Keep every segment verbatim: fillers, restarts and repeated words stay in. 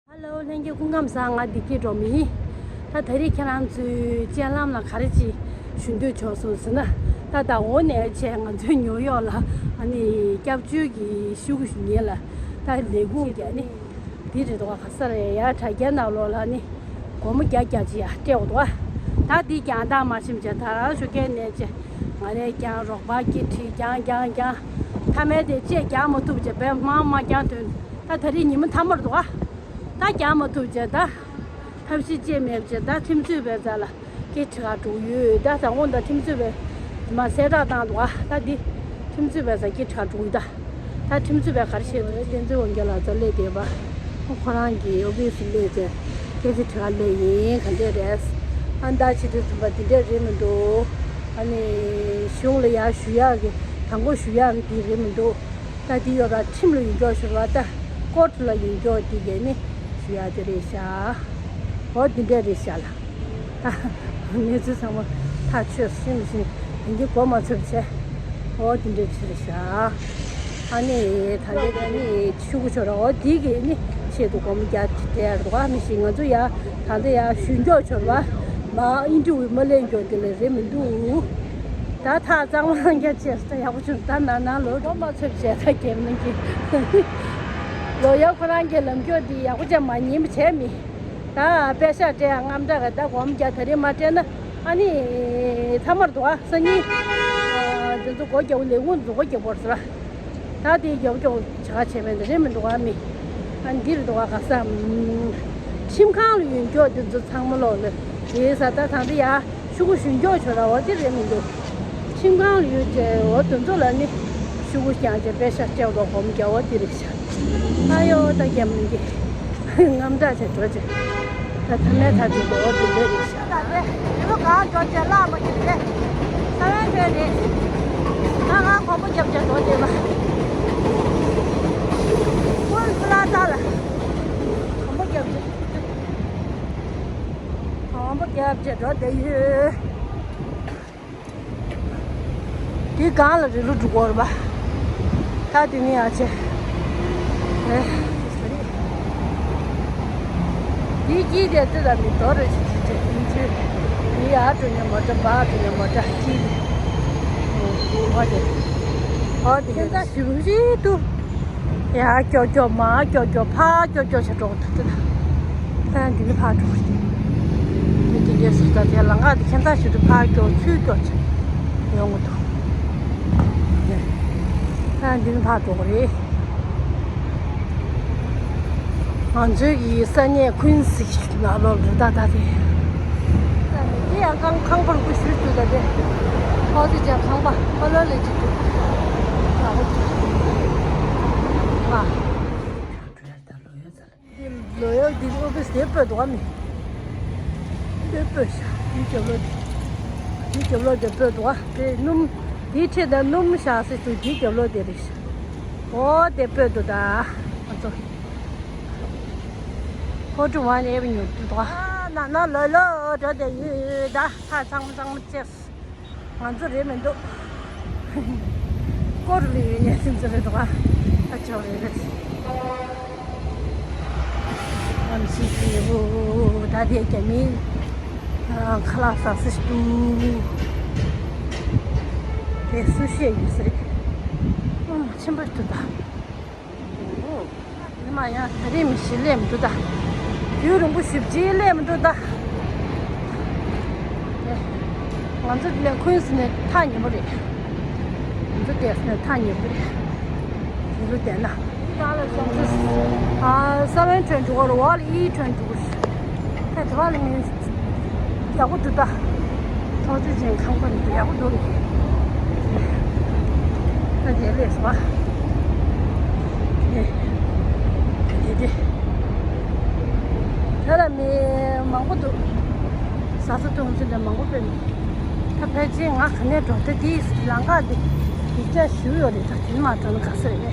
ཧ་ལོ། ལྷན་རྒྱས་སྐུ་ཁམས་བཟང་། ང་བདེ་སྐྱིད་སྒྲོལ་མ་ཡིན། ད་ད་རེས་ཁྱེད་རང་ཚོའི་སྤྱན་ལམ་ལ་ག་རེ་ཅིག་ཞུ་འདོད་བྱུང་སོང་ཟེར་ན། ད་ཟླ་བ་འོ་ནས་བྱས་ང་ཚོའི་ཉོ་ཡོག་ལ་ཨ་ནི་སྐྱབས་བཅོལ་གྱི་ཤོག་གུ་ཞུ་མཁན་ལ་ད་ལས་ཁུངས་ཀྱི་ཨ་ནི་འདི་རེད་འདུག་ག་ག་ས་རེད་ཡ། དྲ་རྒྱའི་ནང་ལོགས་ལ་ནི་སྒོར་མོ་བརྒྱ་བརྒྱ་ཅིག་ཡ་སྤྲད་འོ་འདུག་ད་འདི་རྒྱང་ཐག་མ་ཕྱིན་བྱས་ད་རང་ཞོགས་ཀས་ནས་བྱས་ང་རས་ཀྱང་རོགས་པ་སྐྱིད་ཁྲིད་རྒྱང་རྒྱང་རྒྱང་། མཐའ་མའི་དེ་བཅས་རྒྱང་མ་ཐུབ་བྱས་བས་མང་མ་རྒྱང་ཐོན། ད་ད་རེས་ཉི་མ་མཐའ་མར་འདུག་ག་ད་རྒྱང་མ་ཐུབ་བྱས་ད་ཐབས་ཤེས་ཅི་མེད་བྱས་ད་ཁྲིམས་རྩོད་པའི་རྩ་ལ་སྐད་ཁྲི་ཁ་འགྲོ་ཡོད། ད་ད་དགོང་ད་ཁྲིམས་རྩོད་པའི་མ་གསལ་བསྒྲགས་བཏང་འདུག་ག་ད་འདི་ཁྲིམས་རྩོད་པའི་རྩ་སྐད་ཁྲི་ཁ་འགྲོ་ཡོད། ད་ད་ཁྲིམས་རྩོད་པའི་ག་རེ་བཤད་འདུག་བསྟན་འཛིན་དབང་རྒྱལ་ལགས་རྩ་སླེབས་བསྡད་པ། ཁོ་རང་གི་ཨོ་ཕི་སི་སླེབས་བྱས་སྐད་ཆ་དྲི་ག་སླེབས་ཡིན། ག་འདྲས་རེད། ཨ་ད་ཕྱི་དྲོ་ཐུམ་པ་འདི་འདྲས་རེད་མི་འདུག་ཨ་ནི་གཞུང་ལ་ཡར་ཞུ་ཡག་གི་དང་པོ་ཞུ་ཡག་གི་འདི་རེད་མི་འདུག་ད་འདི་ཡོད་ར་ཁྲིམས་ལ་ཡིན་ཀྱོག་ཞུ་བ་ད་ཀོར་ཊི་ལ་ཡིན་ཀྱོག་འདི་གས་ནི་ཞུ་ཡག་དེ་རེད་ཤག་འོ་འདི་འདྲས་རེད་ཤག་ལ། ད་གནས་ཚུལ་ཚང་མ་ཐག་ཆོད་ཤེས་མི་ཤེས་དེང་གི་གོ་མ་ཚོད་བྱས། འོ་འདི་འདྲས་ཆེ་རེད་ཤག་ཨ་ནི་ད་ལྟའི་ད་ནི་ཤུ་གུ་ཆོ་ར་འོ་འདི་གི་ནི་ཆེད་དུ་སྒོར་མོ་བརྒྱ་སྤྲད་ཡག་འདུག་ག་མི་ཤེས། ང་ཚོ་ཡ་ད་ལྟ་ཡ་ཞུ་ཀྱོག་ཆོ་ར་མ་ཨིན་ཊར་བིའུ་མ་ལེན་ཀྱོག་འདི་ལས་རེད་མི་འདུག་ད་ཐག་གཙང་མ་རྒྱ་ཆེ་ས་ཡག་པོ་ཆུང་ད་ན་ན་ལོ་གོ་མ་ཚོད་བྱས་ད་རྒྱབ་ན་གི་ལོ་ཡ་ཁོ་རང་གི་ལམ་ཀྱོག་འདི་ཡག་པོ་ཅན་མ་ཉན་པ་བྱས་མི། ད་པད་ཤག་སྤྲད་ཡ་རྔམ་དྲག་གི་ད་སྒོར་མོ་བརྒྱ་ད་རེས་མ་སྤྲད་ན་ཨ་ནི་མཐའ་མར་འདུག་ཨ་སང་ཉིན་ཨ་དེ་ཚོ་སྒོ་རྒྱག་པོ་ལས་ཁུངས་ཚོ་སྒོ་རྒྱག་པོར་ཟེར་བ། ད་དེ་རྒྱབ་སྐྱོར་བྱ་ག་བྱས་མེད་ད་རེད་མི་འདུག་ཨ་མི། ཨ་འདིར་འདུག་ཨ་ག་ས་ཁྲིམས་ཁང་ལ་ཡོད་མགྱོགས་དེ་ཚོ་ཚང་མ་ལོག་ནས་དེ་ས་ད་ད་འདི་ཡ་ཤུ་གུ་ཞུ་མགྱོགས་ཆོ་ར་བ་དེ་རེད་མི་འདུག་ཁྲིམས་ཁང་ལ་ཡོད་ཅེས་འོ་དེ་ཚོ་ལ་ནི་ཤུ་གུ་རྐྱང་ཅེས་པད་ཤག་སྤྲད་འདུག་སྒོར་མོ་བརྒྱ་བ་དེ་རེད་ཤག་ཨ་ཡོ་ད་རྒྱབ་ནས་ཀྱི་རྔམ་དྲག་ཆེ་འགྲོ་ཆེ། ད་ཐ་མའི་ཐ་ཐུག་གོ་དེ་འདྲ་རེད་ཤག་ད་ལྟ་དེ་ལོ་གང་འགྲོ་ཆེ་ལ་མ་གི་རེད། ས་བོན་འདྲ་རེད། ད་ང་གོམ་པ་རྒྱབ་ཆེ་འགྲོ་བསྡད་པ། ཀུན་ཁུ་ལ་ད་ལ་གོམ་པ་རྒྱབ་ཆེ། གོམ་པ་རྒྱབ་ཆེ་འགྲོ་བསྡད་ཡོད། དེའི་སྒང་ལ་རི་ལུ་འགྲོ་གི་ཡོད་རེད་པ། ད་དེ་ནས་ཡར་བྱས། ཨེ། དེའི་དཀྱིལ་དེ་ལྟོས་དང་མི་དོ་རེ་ཞིག་ཅིག་ཅིག་ཡིན་ཚུལ། དེ་ཡར་འགྲོ་ཉམས་པ་འདྲ་འབག་འགྲོ་ཉམས་པ་འདྲ་དཀྱིལ་དེ། ཨོ་དེ། ཨོ་དེ་ཁྱེད་ཚ་ཞུ་རིག་ཏུ། ཡར་ཀྱོག་ཀྱོག་མར་ཀྱོག་ཀྱོག་ཕར་ཀྱོག་ཀྱོག་བྱས་འགྲོ་གི་འདུག་ད་འདི་ནས་ཕར་འགྲོ་གི་རེད། མི་དེ་འདྲས་སུ་ད་དེ་ལམ་ཁ་དེ་ཁྱེད་ཚ་ཞུ་དུས་ཕར་ཀྱོག་ཚུར་ཀྱོག་བྱས་ཡོང་གི་འདུག་ད་འདི་ནས་ཕར་འགྲོ་གི་རེད། ང་ཚོའི་གི་ས་གནས་ཀུན་སི་ནང་ལོགས་རེད་ད་ད་དེ། ད་ནི་དེ་ཡང་ཁང་ཁང་པར་སྐུ་ཞུས་འདུག་ད་དེ། ཨོ་དེ་ཅག་ཁང་པ་ཁ་ལོ་ལས་ཅིག་འདུག་ཨ། ལོ་ཡག་འདི་ཨོ་ཕི་སི་དེ་སྤོས་འདུག་ག་མི། དེ་སྤོས་ཤག་འདི་རྒྱབ་ལོགས་དེ། འདི་རྒྱབ་ལོགས་དེ་སྤོས་འདུག་ག་དེ་སྣུམ། འདི་ཁྲིད་ད་སྣུམ་བཞག་སྲིད་འདུག་འདི་རྒྱབ་ལོགས་དེ་རེད་ཤག་འོ་དེ་སྤོས་འདུག་ད་ང་ཚོ། ཧོ་ཀྲུ་ཝན་ཨེ་ཝེ་ཉུ་འདུག་ག་ཨ་ན་ན་ལོ་ལོ་འགྲོ་བསྡད་ཡོད་ད། ཧ་ཚང་མ་ཚང་མ་ཅེས། ང་ཚོ་རེད་མི་འདུག་སྐོར་ལ་ཡོད་ཉན་སེམས་ཚོ་རེད་འདུག་ཨ། ཨ་ཅོ་རེད་རེད། ཨམ་ཆི་སི་བུ་ད་དེ་རྒྱ་མིའི་ཁ་ལག་ཟ་སྲིད་འདུག་དེ་སུ་ཤི་ཡོད་ས་རེད། ཨ་ཆེན་པོ་འདུག་ད། ཨོ། ཉི་མ་ཡང་ད་རེས་མི་ཞིག་སླེབས་མི་འདུག་ད། རྒྱུན་རིང་པོ་ཞིག་ཅིག་སླེབས་མི་འདུག་ད། ཨེ། ང་ཚོ་ལས་ཁུངས་ཟིན་ནས་ཐག་ཉེ་པོ་རེད། ང་ཚོ་བསྡད་ཟིན་ནས་ཐག་ཉེ་པོ་རེད། དེ་ཚོ་བསྡད་ན། ང་ཚོ་ཨ་ས་བོན་ཐོན་འགྲོ་གི་རེད། འོག་ལ་གཡས་ཐོན་འགྲོ་གི་རེད། ད་དེ་བ་ལ་མི་ཡག་པོ་འདུག་ད། ཚོགས་སྡེ་ཅན་ཁང་པ་འདི་ཡག་པོ་འདུག་ད་དེ་ལས་སོ། དེ་དེ་ད་ལ་མི་མང་པོ་འདུག་ཟ་ས་འཐུང་ས་འདྲ་མང་པོ་དཔེ་མི་འདུག་ད་ཕལ་ཆེར་ང་ག་ནས་འགྲོ་ད་དེ་ལམ་ཁ་འདི་སྡུག་ཅག་ཞེ་པོ་ཡོད་རེད། ད་དེ་ནས་མ་འགྲོ་ན་ག་ས་རེད།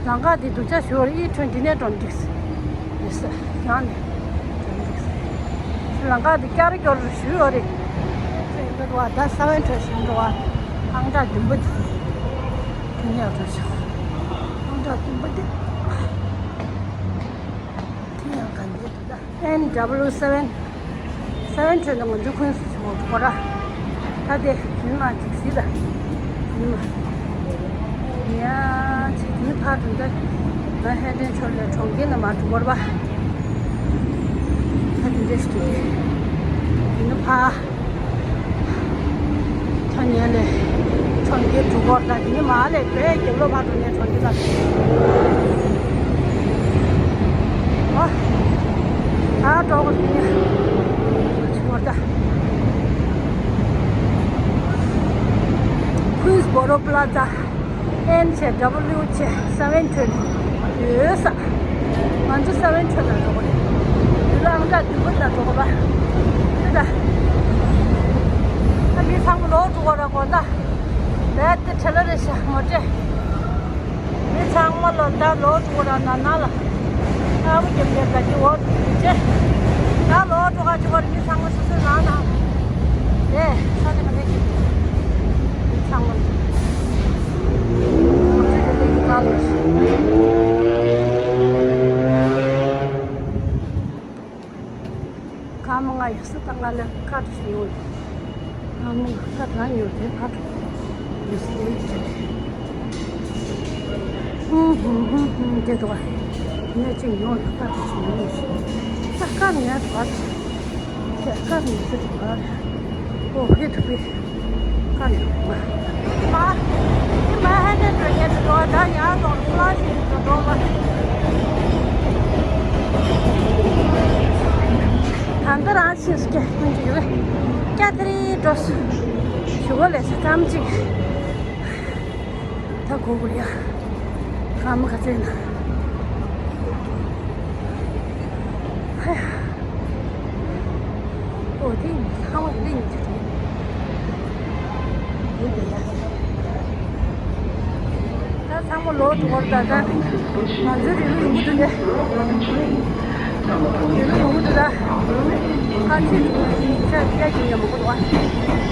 ལམ་ཁ་འདི་སྡུག་ཅག་ཞེ་པོ་རེད། གཡས་ཐོན་འདི་ནས་འགྲོ་ན་འགྲིག་ས་རེད་ཟེར་ཡང་ནས་འགྲོ་ན་འགྲིག་ས་རེད། ལམ་ཁ་འདི་སྐྱར་སྐྱོར་ཞེ་པོ་ཡོད་རེད། ཚོ་ཡིན་པ་འགྲོ་བ་ད་ས་བོན་འཕྲོ་ཞིག་འགྲོ་བ་ཨང་གྲངས་བདུན་པ་འདི་དེ་ནས་འགྲོ་ཆོག་ཨང་གྲངས་བདུན་པ་འདི། N W seven seven train ང་ཚོ་ཁོན་སུ་ཆུ་བོ་ཁོ་ར། ད་དེ་ཉི་མ་གཅིག་སྲིད་ལ། ཉི་མ། ཡ། ཚེ་དེ་ནི་ཕར་དུ་འདི། ང་ཧེ་ཏན་ཆོར་ལས་གྲོང་ཁྱེར་ན་མ་འགྲོ་བར་བ། ད་དེ་འདྲས་ཤིག་འདུག་དེ་ནི་ཕ། ཁྱོད་ཉལ་ལས། གྲོང་ཁྱེར་འགྲོ་བར་ད་དེ་ནི་མ་ལས་བས་རྒྱབ་ལོ་ཕར་དུ་ནས་གྲོང་ཁྱེར་ལ། ཨ། ད་འགྲོ་དགོས་ཟིན་ཡ། ཆུ་བར་ད། Queensboro Plaza N བྱས་W བྱས་seven train ཡོད་ས། ང་ཚོ་seven train ལ་འགྲོ་དགོས་རེད། དེ་ལ་ཨང་གྲངས་བདུན་པ་ལ་འགྲོ་དགོས་པ། དེ་ད། ད་མི་ཚང་མ་ལོག་འགྲོ་དགོས་ར་དགོས་ད། རྦད་དེ་བྲེལ་ལ་རེད་ཤག་མོ་ཊས། མི་ཚང་མ་ལོ་ད་ལོག་འགྲོ་ར་ན་ན་ལ། ཨ་བུ་རྒྱབ་རྒྱབ་ད་ཀྱི་འོ་ཅེ། ད་ལོག་འགྲོ་ག་ཅི་བར་མི་ཚང་མ་སོ་སོའི་ནང་ན། དེ་ས་དེ་མ་དེ་ཀྱི། མི་ཚང་མ། མོ་ཊས་དེ་ཀྱི་ཀ་ལོ། ཀ་མ་ང་ཡག་ས་ད་ང་ལ་ཀ་ཏུ་ཞུ་ཡོད། ང་མོ་ཀ་ཏུ་ཡོད་དེ་ཀ་ཏུ་ཡོད་སྲིད་ཡོད་ཀྱི། ཧུམ་ཧུམ་ཧུམ་ཧུམ་དེ་དོ། ངས་ཅིག་ཡོང་ལ་ཀ་ཏུ་ཞུ་ཡོད། ད་ཀ་ནས་དོ། དེ་ཀ་ནས་ཟེར་དོ། ཨོ་ཧེ་ཐུ་པི། ཀ་ནས་མ། མ། མ་ཧེ་ནས་འགྲོ་ཡས་འགྲོ་ད་ཡར་ལོག་ལ་ཤི་འགྲོ་འགྲོ་མ། ད་འདི་རང་ཤི་སྐྱ་ཀུན་གྱི་ཡོད། སྐྱ་ཐེ་རི་འགྲོ་སུ། ཞུ་བ་ལས་ས་ཙམ་ཅིག་ད་གོ་གོ་ཡ། ཀ་མ་ག་ཚད་ན། ཧ་ཡ། ཨོ་དེ་ཚང་མ་འདི་ཉིད་ཀྱི་རེད། འདི་འདི་ཡ། ད་ཚང་མ་ལོག་འགྲོ་བར་ད་ད། ང་ཚོའི་རི་ལུ་ཡོང་གི་འདུག་གས། ཡོད་ཡོང་གི་འདུག་ད། ཁ་ཆེ་འདུག་ཤ་ཡ་གི་ཉམས་པོ་འདུག་ཨ།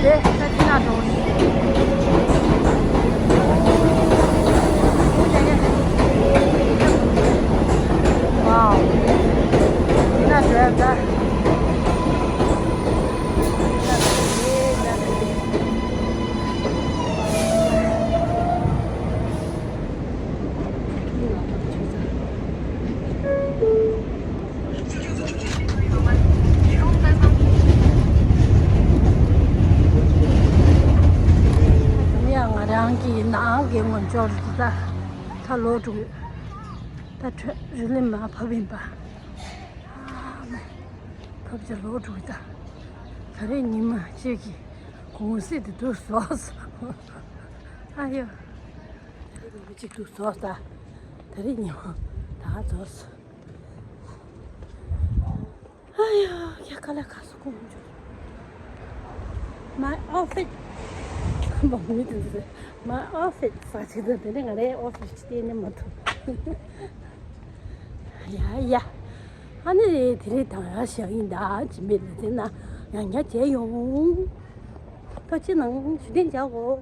དེ་ས་ཅི་ན་འགྲོ། ཝའོ། ཅི་ན་འགྲོ་ཡ་ད། ཡང་ང་རང་གི་ནང་གི་ངོ་ཅོག་རེད་ད། ད་ལོག་འགྲོ་གི་ཡོད། ད་ཁྲོད་རི་ལི་མ་བབས་ཡིན་པ། ཨ་མ། བབས་ཅིག་ལོག་འགྲོ་གི་ད། ད་རེས་ཉི་མ་གཅིག་གི་གུང་སེང་དེ་དུས་རྫོགས་སོང་། ཨ་ཡོ། ཉི་མ་གཅིག་དུས་རྫོགས་ད། ད་རེས་ཉི་མ་ད་རྫོགས་སོང་། ཨ་ཡ། ཁྱེད་ཁ་ལག་ཁ་སོ་ཁོང་འཇུ། My outfit. ཁམས་པ་མི་དེ་ཚོས་My outfit ཟེར་བྱས་འདུག་དེ་ནས་ང་རའི་ཨོ་ཕི་སི་གཏན་ནས་མ་ཐུབ། ཡ་ཡ། ཨ་ནི་དེ་རིང་དང་ར་ཞག་ཡིན་ད་ཇི་མེད་ལ་དེ་ན་ཡང་བསྐྱར་མཇལ་ཡོང་། ཐུགས་རྗེ་གནང་། ཞུ་རྟེན་བྱ་གོ།